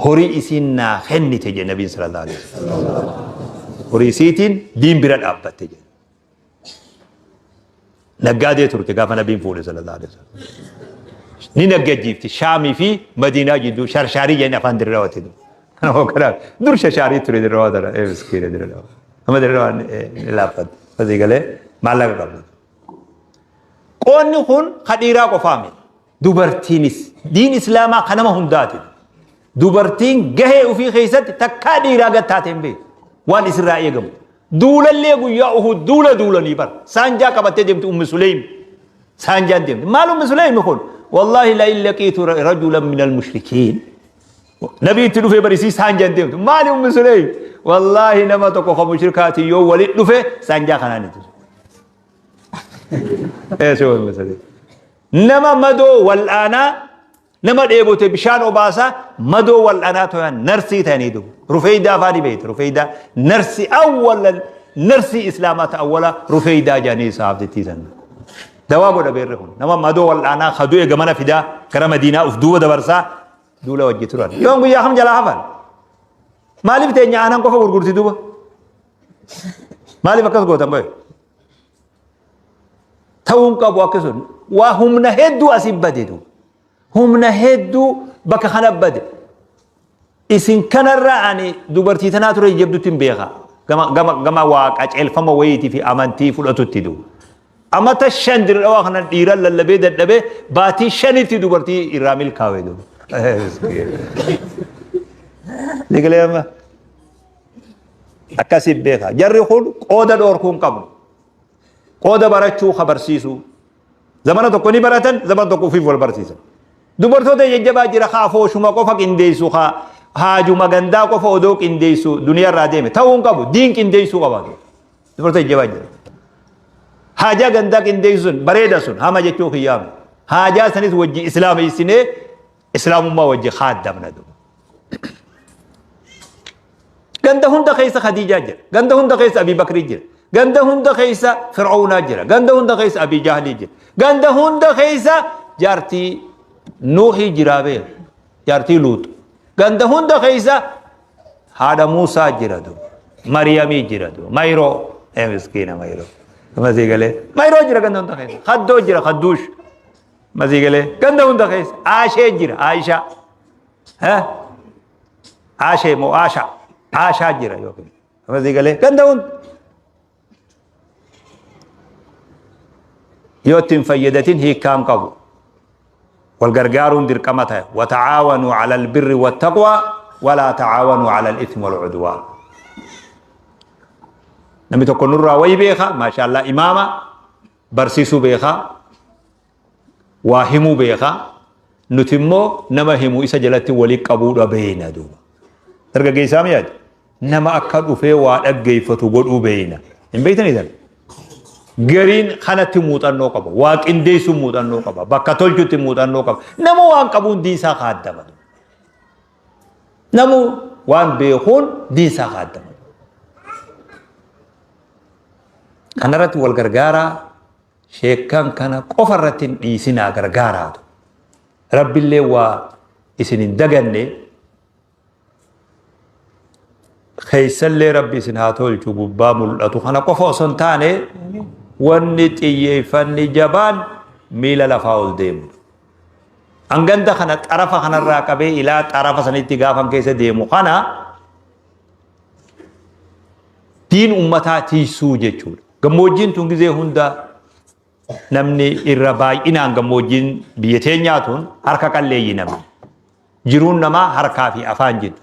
Horii isiin naa kennite jedhe Nabiin sallallahu alaihi wasallam. Horii isiitiin diin bira dhaabbatte jedhe. Naggaadee turte gaafa Nabiin fuudhe sallallahu alaihi wasallam. Ni naggajiifti Shaamii fi Madiinaa jidduu sharshaarii jedhanii afaan dirrawate. Kanaaf dur shashaarii ture dirrawaa tana ee miskiina dirrawaa. Amma dirrawaan ni laaffatte. Asii galee maallaqa qabdu. Qoonni kun ka dhiiraa qofaa miti. Dubartiinis diin islaamaa ka nama hundaati. Dubartiin gahee ofii keessatti takkaa dhiiraa gad taate hin beektu. Waan isirraa eegamu. Duulallee guyyaa Uhud duula duulanii bar. Saanjaa qabattee deemti Ummi Suleym. Saanjaan deemti. Maal Ummi Suleym kun? Wallaahi la in laqiitu rajulan minal mushrikiin. Nabii itti dhufee barisii saanjaan deemtu. Maali Ummi Suleym? Wallaahi nama tokko kan mushrikaatiin yoo walitti dhufe saanjaa kanaan itti. Eesoo Ummi Suleym. Nama madoo wal'aanaa nama dheebote bishaan obaasaa madoo wal'aanaa to'an narsii ta'anii dubu. Rufeeydaa afaan beekte rufeeydaa narsi awwala narsii islaamaa ta awwala rufeeydaa jedhanii sahaabtittii san. Dawaa godha beerri kun nama madoo wal'aanaa kadu'e gamana fidaa gara madiinaa uf duuba dabarsaa duula wajji turan. Yoon guyyaa kam jalaa hafan? Maaliif teenya aanan qofa gurgurti duuba? Maaliif akkas gootan qoye? Ta'uu hin qabu akka sun. Waa humna hedduu asii bade duuba. Humna hedduu bakka kana bade. Isin kanarra ani dubartii tanaa ture jabdutti hin beeka. Gama gama gama waa qaceelfama wayiitii fi amantii fudhatutti duuba. Amata 5 dirqawaa kana dhiiran lallabee dadhabee baatii 5tti dubartii irraa milkaa'e duuba. Sigalee amma akkasii beeka. Jarri kun qooda dhoorkuu hin qabnu. Qooda barachuu ka barsiisuu. Zamana tokko ni baratan, zamana tokko ofiif wal barsiisan. Dubartoota jajjabaa jira ka afooshuma qofa qindeessu ka haajuma gandaa qofa odoo qindeessu duniyaa irraa deeme ta'uu hin qabu. Diin qindeessuu qaba. Dubartoota jajjabaa jira. Haajaa gandaa qindeessu sun bareeda sun hama jechuu kiyyaame. Haajaa sanis wajji islaameessinee islaamummaa wajji khaaddamna duuba. Ganda hunda keessa Khadiijaa jira. Ganda hunda keessa Abii Bakrii jira. Ganda hunda keessa Fir'aawnaa jira. Ganda hunda keessa Abii Jahlii jira. Ganda hunda keessa jaartii Nuuhii jira beeku. Jaartii Luuxu. Ganda hunda keessa haadha Muusaa jira duuba. Mariyamii jira duuba. Mayroo. Ee miskiina Mayroo. Masii galee. Mayroo jira ganda hunda keessa. Kaddoo jira kadduush. Masii galee. Ganda hunda keessa. Aashee jira Aayishaa. Aashee moo Aashaa. Aashaa jira yookiin. Masii galee. Ganda hunda. Yoo itti hin fayyadatin hiikkaan qabu. Wal gargaaruun dirqama ta'e. Wata'aawanuu cala albirri wattaqwaa walaa ta'aawanuu cala al-ithmi wal udwaan. Namni tokko nurraa wayi beeka, maashaallah imaama barsiisuu beeka, waa himuu beeka. Nuti immoo nama himu isa jalatti walii qabuudha beeyna duuba. Dargaggeessaa mi'aati. Nama akka dhufee waa dhaggeeffatu godhuu beeyna. Hin beektanii sana? Gariin kanatti muuxannoo qaba. Waa qindeessuun muuxannoo qaba. Bakka tolchutti muuxannoo qaba. Nama waan qabuun diinsaa kaaddama. Namu waan beekuun diinsaa kaaddama. Kanarratti wal gargaaraa sheekkan kana qofa irratti hin dhiisinaa gargaaraatu. Rabbillee waa isin hin daganne Keessallee Rabbi isin haa tolchu gubbaa mul'atu kana qofa osoo hin taane wanni xiyyeeffanni jabaan miila lafaa ol deemu. An ganda kana xarafa kanarraa qabee ilaa xarafa sanitti gaafan keessa deemu kana diin ummataa tiisuu jechuudha. Gammoojjiin tun gizee hunda namni irra baay'inaan gammoojjiin biyya teenyaa tun harka qalleeyyi namni. Jiruun namaa harkaa fi afaan jiddu.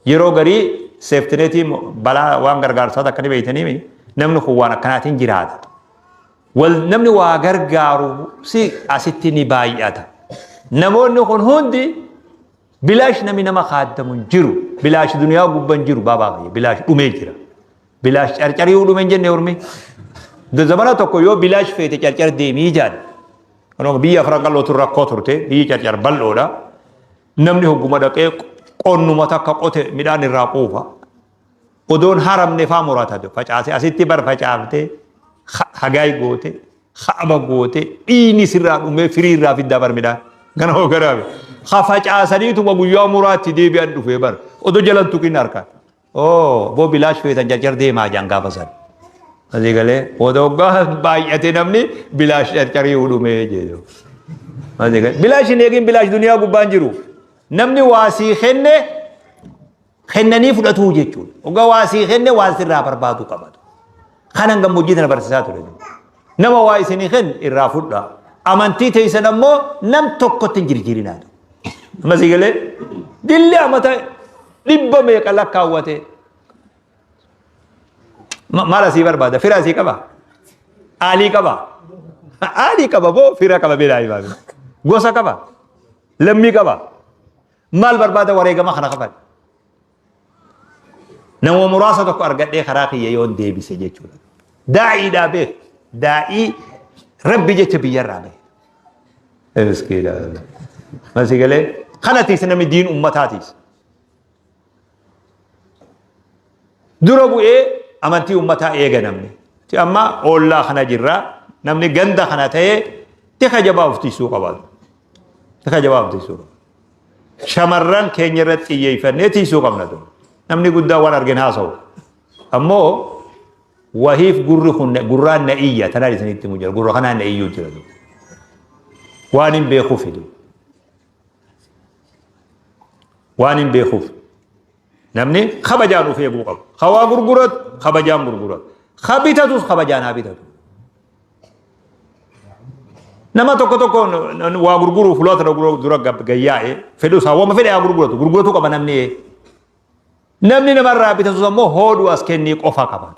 Yeroo garii seeftineetii balaa waan gargaarsaa takka ni beeytanii namni kun waan akkanaatiin jiraata. Wal namni waa gargaaru si asitti ni baay'ata. Namoonni kun hundi bilaash namni nama kaaddamu hin jiru. Bilaash duniyaa gubba hin jiru baabaa kiyya bilaash dhumee jira. Bilaash carcarii dhumee hin jenne ormi. Zamana tokko yoo bilaash feete carcar deemii jaadha. Kanuma biyya afran qal'ootu rakkoo turte biyyi carcar bal'oodha. Namni hogguma dhaqee qonnuma takka qote midhaan irraa quufa. Odoon haramne faa murata facaase asitti bar facaaftee hagaay goote haaba goote dhiini sirraa dhumee firii irraa fiddaa bar midhaan. Kana hoo garaabe. Ka facaasaniituma guyyaa muraatti deebi'an dhufee bar. Odoo jalan tuqin harkaan. Oo boo bilaash feetan carcar deemaa jaan gaafa san. Asii galee booda hoggaa baay'ate namni bilaash carcarii dhumee jedhu. Asii galee bilaash hin eegin bilaash duniyaa gubbaan jiru. Namni waa sii kenne kennanii fudhatuu jechuudha. Hoggaa waa sii kenne waan sirraa barbaadu qabatu. Kanan gammoojjii tana barsiisaa ture. Nama waa isinii kenne irraa fudhaa. Amantii teessan ammoo nam tokkotti hin jirjirinaa. Amma sii galee dilli amata dhibba meeqa lakkaawwate. Maal asii barbaada? Fira asii qaba? Aalii qaba? Aalii qaba boo fira qaba beelaa himaa. Gosa qaba? Lammii qaba? Maal barbaada wareegama kana kafale? Nama muraasa tokko argadhee karaa kiyya yoon deebise jechuudha. Daa'iidhaa beek. Daa'ii rabbi jecha biyyarraa bahe. Miskiina. Masi galee kana tiisa namni diin ummataatiis. Dura bu'ee amantii ummataa eega namni. Ti amma oollaa kana jirra namni ganda kana ta'ee tika jabaa of tiisuu qabaatu. Tika jabaa of tiisuu qaba. Shamarran keenya irratti xiyyeeffannee tiisuu qabna ture. Namni guddaa waan argin haasa'u. Ammoo wahiif gurri kun gurraan na iyya tanaan isinitti himu jira gurra kanaan na iyyuu jira. Waan hin beekuuf fidu. Waan hin beekuuf. Namni kabajaan of eeguu qaba. Ka waa gurguratu kabajaan gurguratu. Ka bitatus kabajaan haa bitatu. Nama tokko tokko waa gurguruuf fuula tana dura gayyaa'e fedhu isaa wama fedhe haa gurguratu gurguratu qaba namni. Namni namarraa bitatus ammoo hoodhu as kennii qofa qaba.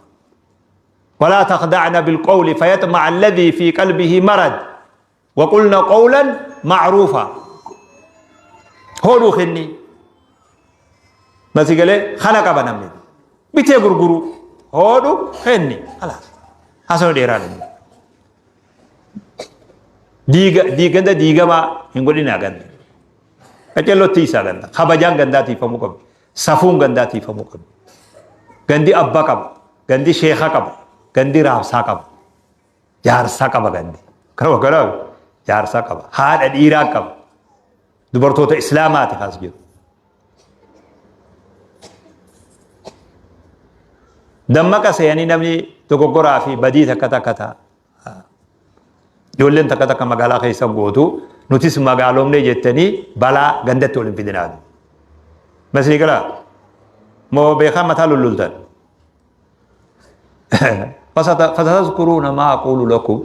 Walaa takhda'na bilqawli fayaxma'a alladhii fi qalbihi marad waqulna qawlan ma'ruufa. Hoodhuu kennii. Masi galee kana qaba namni. Bitee gurguruu hoodhu kenni. Kalaas. Haasawni dheeraa dha. Diiga diiganda diigamaa hin godhinaa ganda. Qacellotti isaa ganda. Kabajaan gandaa tiifamuu qabdi. Safuun gandaa tiifamuu qabdi. Gandi abba qaba. Gandi sheeka qaba. Gandi raabsaa qaba. Jaarsa qaba gandi. Kanuma kanaaf jaarsa qaba. Haadha dhiiraa qaba. Dubartoota islaamaati kaas jiru. Dammaqa seeyanii namni dogoggoraa fi badii takka takka ta'a. Ijoolleen takka takka magaalaa keessa gootu nutis magaalomne jettanii balaa gandatti ol hin fidinaa. Masii galaa moo beekaa mataa lullultan. فستذكرون ما أقول لكم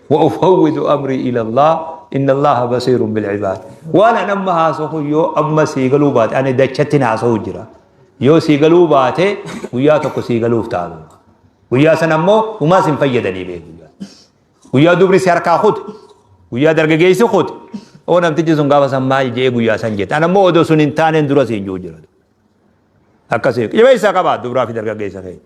وأفوض أمري إلى الله إن الله بصير بالعباد وأنا نما هاسو يو أما سيغلو بات أنا دچتين هاسو جرا يو سيغلو بات ويا تكو سيغلو فتادو ويا سنمو وما سن فيدني به guyyaa dubri si harkaa kute guyyaa dargageessi kute oo namtichi sun gaafa san maal jee guyyaa san jette ana immoo odoo sun hin taaneen dura siin jiru jira akkasii jabeessaa qabaa dubraa fi dargaggeessa keenya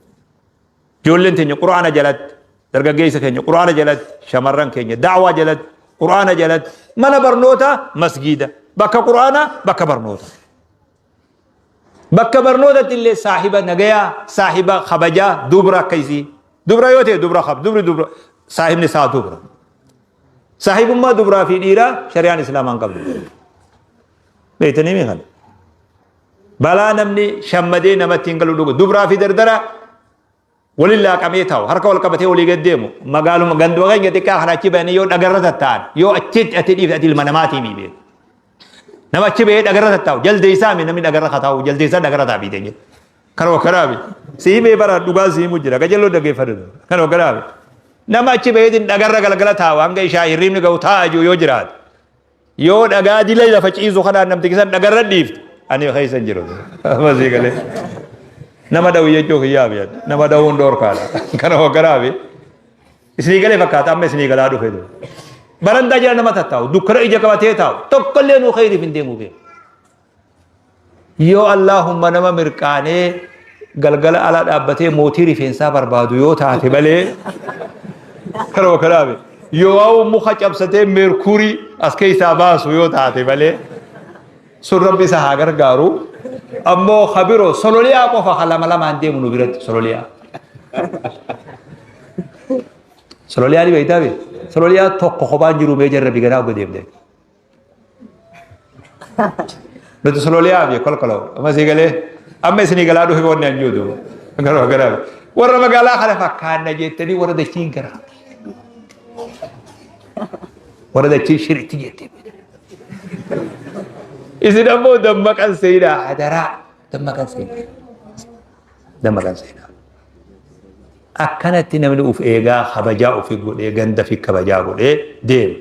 ijoolleen teenya quraana jalatti dargaggeessa keenya quraana jalatti shamarran keenya da'waa jalatti quraana jalatti mana barnoota masgiida bakka quraana bakka barnoota Bakka barnootatti illee saahiba nagayaa, saahiba kabajaa, dubra akka isii. Dubra yoo ta'e dubra kab, dubri dubra, saahibni isaa dubra. Saahibummaa dubraa fi dhiiraa shari'aan islaamaa hin qabdu. Beektanii mi kana? Balaa namni shammadee namatti hin galu dhugu. Dubraa fi dardara Waliin laaqamee taa'u, harka wal qabatee walii gad deemu, magaaluma ganduma keenya xiqqaa kana achi bahanii yoo dhagarra tatta'an, yoo achitti ati dhiifte ati ilma namaatii mii beeku. Nama achi bahee dhagarra tattaa'u, jaldeessaa mi namni dhagarra kataa'u, jaldeessaa dhagarra ta'a biitee jedhu. Kanuma kanaafi. Sii himee bara dhugaan sii himu jira, qajeeloo dhaggeeffatu. Kanuma kanaafi. Nama achi baheetiin dhagarra galgala taa'u hanga ishaa hirriibni ga'u taa'a jiru yoo jiraate. Yoo dhagaa dila lafa ciisu kanaan namtichi san dhagarra dhiifte ani keessa hin jiru. Amma sii galee. Nama dha'u jechuu kiyyaa fi nama dha'uun dhoorkaadha. Kana hogganaafi isinii galee fakkaata amma isinii galaa dhufe. Barandaa jala nama tattaa'u dukkana ija qabatee taa'u tokkollee nuu kheyriif hin deemu beeku. Yoo Allaahumma nama mirqaanee galgala ala dhaabbatee mootii rifeensaa barbaadu yoo taate malee kanuma kanaaf yoo waa'u muka cabsatee meerkurii as keessaa baasu yoo taate malee sun rabbi isa haa gargaaru ammoo kabiroo sololiyaa qofa ka lama lamaan deemu nu biratti sololiyaa. Sololiyaa ni beektaa bee sololiyaa tokko kophaan jiru mee jarra biganaa oga deemte. Nuti sololiyaa fi kolkoloo amma sii galee amma isinii galaa dhufe wanni an jiru garuu garaa warra magaalaa kana fakkaanna jettanii warra dachiin garaa warra dachiin shiritti jettee isin ammoo dammaqan seenaa hadaraa dammaqan seenaa dammaqan seenaa akkanatti namni uf eegaa kabajaa ofii godhee ganda fi kabajaa godhee deema.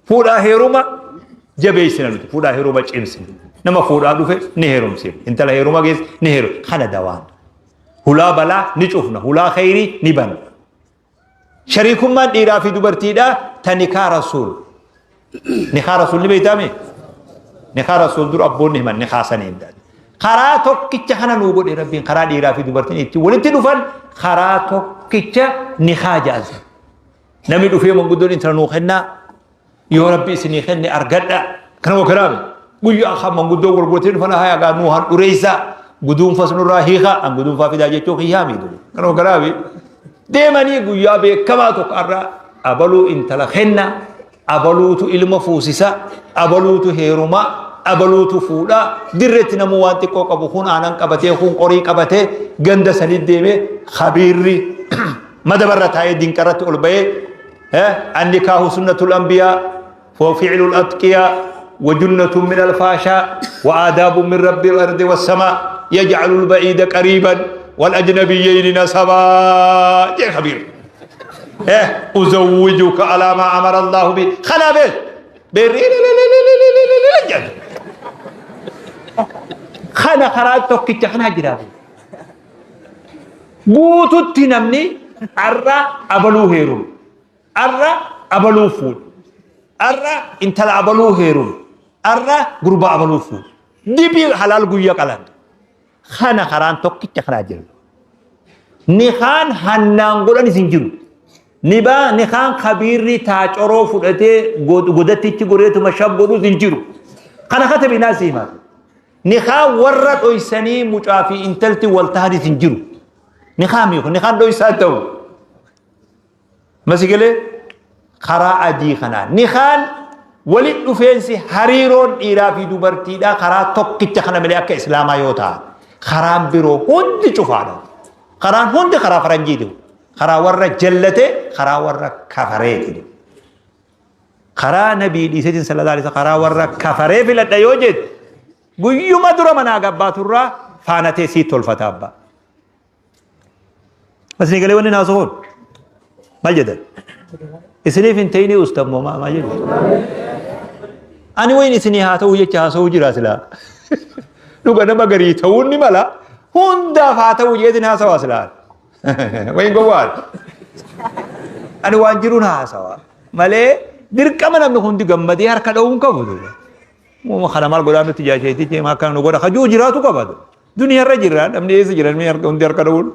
Fuudhaa heeruma jabeessina nuti. Fuudhaa heeruma cimsina. Nama fuudhaa dhufe ni heerumsiifna. Intala heeruma geesse ni heeru. Kana dawaan. Hulaa balaa ni cufna. Hulaa kheyrii ni banna. Shariikummaan dhiiraa fi dubartiidhaa ta nikaa rasuul. Nikaa rasuul ni beektaami? Nikaa rasuul dur abboonni himan nikaa saniin. Karaa tokkicha kana nuu godhe rabbiin karaa dhiiraa fi dubartiin itti walitti dhufan karaa tokkicha nikaa ja'an. Namni dhufee manguddoon intala nuu kennaa yoo rabbi isinii kenne argadha kana wakiraame guyyaa kan manguddoo gurgurtee dhufan haa gaa nuu han dhureessa guduunfas nurraa hiika an guduunfaa fidaa jechuu kiyyaa miidhu kana wakiraame deemanii guyyaa beekamaa tokko har'a abaluu intala kenna abaluutu ilma fuusisa abaluutu heeruma abaluutu fuudha dirretti namuu waan xiqqoo qabu kun aanan qabatee kun qorii qabatee ganda sanii deemee kabiirri madabarra taa'ee dinqarratti ol ba'ee annikaahu sunnatul anbiyaa wa fi'lul atqiyaa wa junnatun min alfaashaa wa aadaabun min rabbil ardi wassamaa yaj'alul ba'iida qariiban wal ajnabiyyayni nasabaa jee kabiir uzawwijuka alaa maa amara Allahu bi kanaa beek beerri jedhe kana karaa tokkicha kanaa jira guututti namni arra abaluu heerumu arra abaluu fuudhu arra intala abaluu heerumu arra gurbaa abaluu fuudhu dibii halaal guyya qalan kana karaan tokkicha karaa jiru nikaan hannaan godhanis hin jiru nibaa nikaan kabiirri taacoroo fudhatee godattichi goreetuma shab godhus hin jiru kana katabinaa siima Nikaa warra dhoysanii mucaa fi intalti wal tahanis hin jiru. Nikaa miiku nikaan dhoysaa ta'u. Masigalee karaa adii kanaa nikaan walitti dhufeensi hariiroon dhiiraa fi dubartiidhaa karaa tokkicha kana malee akka islaamaa yoo ta'an karaan biroo hundi cufaadha. Karaan hundi karaa faranjiiti. Karaa warra jallatee karaa warra kafareeti. Karaa nabii dhiiseetiin sallallahu alaihi wasallam karaa warra kafaree filadha yoo jette guyyuma dura manaa gabbaaturraa faanatee sii tolfata abbaa. Isinii galee wanni naasuun maal jedhan? Isiniif hin ta'inii ustammoo maal jedhu? Ani wayin isinii haa ta'uu jecha haasa'uu jira silaa. Dhuga nama garii ta'uun ni mala hundaaf haa ta'uu jeetiin haasawaa silaa. Wayin gowwaan. Ani waan jiruun haasawa. Malee dirqama namni hundi gammadee harka dha'uu hin qabu. Uuma kana maal godhaa nutti jaasheetichi akkana nu godha kajuu jiraatu qaba. Duniyaarra jirra namni eessa jira namni harka hundi harka dha'uun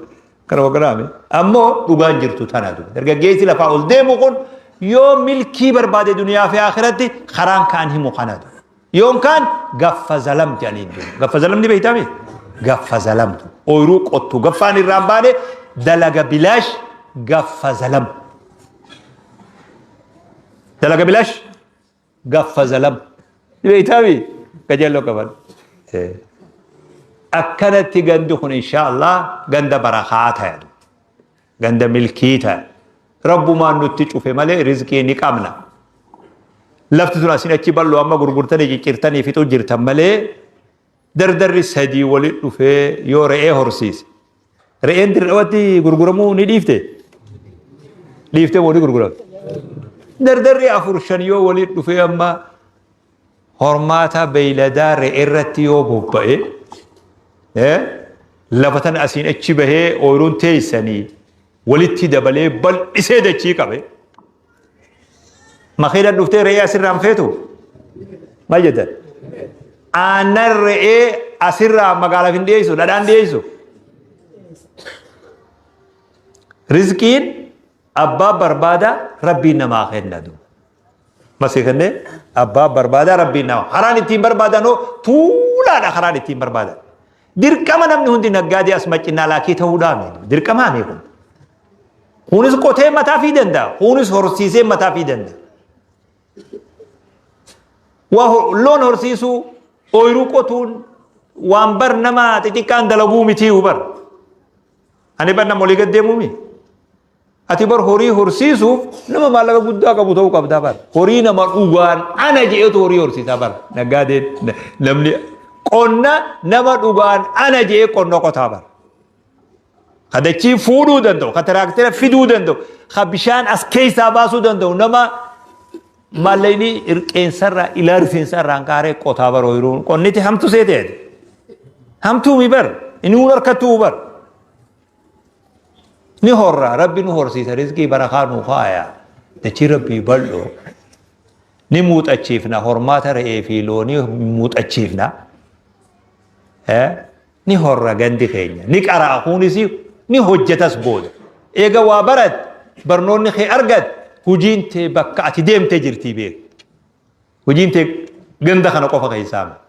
kana waganaame. Ammoo dhugaan jirtu tana duuba. Dargaggeessi lafaa ol deemu kun yoo milkii barbaade duniyaa fi akhiratti karaan kaan himu kana duuba. Yookaan gaffa zalam jedhanii jiru. Gaffa zalam ni beektaami? Gaffa zalamtu. Ooyiruu qottu gaffaan irraa hin baane dalaga bilaash gaffa zalam. Dalaga bilaash gaffa zalam. Ni beektaami? Qajeelloo qaban. Akkanatti gandi kun insha Allah ganda barakaa ta'e. Ganda milkii ta'e. Rabbumaan nutti cufe malee rizqii ni qabna. Lafti tun asin achi bal'oo amma gurgurtanii ciccirtanii fixuu jirtan malee dardarri sadii walitti dhufee yoo re'ee horsiise. Re'een dirqamatti gurguramuu ni dhiifte? Dhiiftee moo ni gurguramte? Dardarri afur shan yoo walitti dhufee amma hormaata beeyladaa re'ee irratti yoo bobba'e lafa tana asiin achi bahee ooyiruun teessanii walitti dabalee bal'isee dachii qabe. Makiinaan dhuftee re'ee asirraa hin feetu? Maal jettan? Aannan re'ee asirraa magaalaaf hin dhiyeessu, dhadhaan dhiyeessu. Rizqiin abbaa barbaada rabbiin namaa kenna. Masii kennee abbaa barbaada rabbiin nama. Karaan ittiin barbaadan hoo tuulaadha karaan ittiin barbaadan. Dirqama namni hundi naggaadee as maccinnaa laakii ta'uudhaa miti. Dirqamaa miti kun. Kunis qotee mataa fi danda'a. Kunis horsiisee mataa fi danda'a. Waa loon horsiisuu, ooyiruu qotuun waan bar nama xixiqqaan dalaguu mitii bar. Ani bar nama olii gad deemuumi. Ati bar horii horsiisuuf nama maallaqa guddaa qabu ta'uu qabdaa bar. Horii nama dhugaan ana je'etu horii horsiisaa bar. Naggaadeen namni qonna nama dhugaan ana je'ee qonna qotaa bar. Ka dachii fuudhuu danda'u, ka tiraaktera fiduu danda'u, ka bishaan as keessaa baasuu danda'u nama maallaqni qeensarraa ilaa rifeensarraa hin qaaree qotaa bar ooyiruun qonniti hamtu seeteeti. Hamtuu mi bar inni hun harkattuu bar. Ni horra rabbi nu horsiisa rizqii barakaa nu kaaya dachii rabbii bal'oo. Ni muuxachiifna hormaata re'ee fi loonii muuxachiifna. Ni horra gandi keenya ni qara'a kuunis ni hojjetas booda. Eega waa barat barnoonni kee argat hujiin tee bakka ati deemtee jirtii beek. Hujiin tee ganda kana qofa keessaa miti.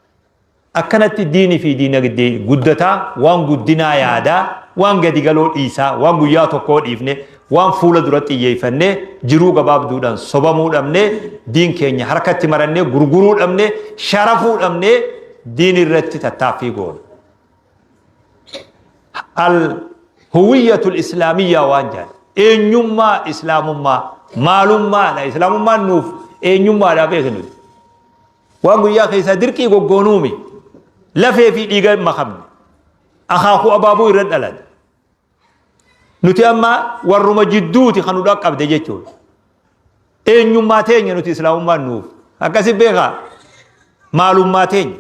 Akkanatti diinii fi diinagdee guddataa, waan guddinaa yaadaa, waan gadi galoo dhiisaa, waan guyyaa tokkoo dhiifne, waan fuula dura xiyyeeffannee, jiruu gabaabduudhaan sobamuu dhabnee, diin keenya harkatti marannee, gurguruu dhabnee, sharafuu dhabnee diin irratti tattaaffii goona. Al huwiyyatul islaamiyyaa waan jedhan eenyummaa islaamummaa maalummaadha islaamummaan nuuf eenyummaadha beeknu nuti. Waan guyyaa keessaa dirqii goggoonuumi. Lafee fi dhiiga hin makamne. Akaakuu abaabuu irra dhalate. Nuti amma warruma jidduuti kan nu dhaqqabde jechuudha. Eenyummaa teenya nuti islaamummaan nuuf. Akkasi beekaa. Maalummaa teenya.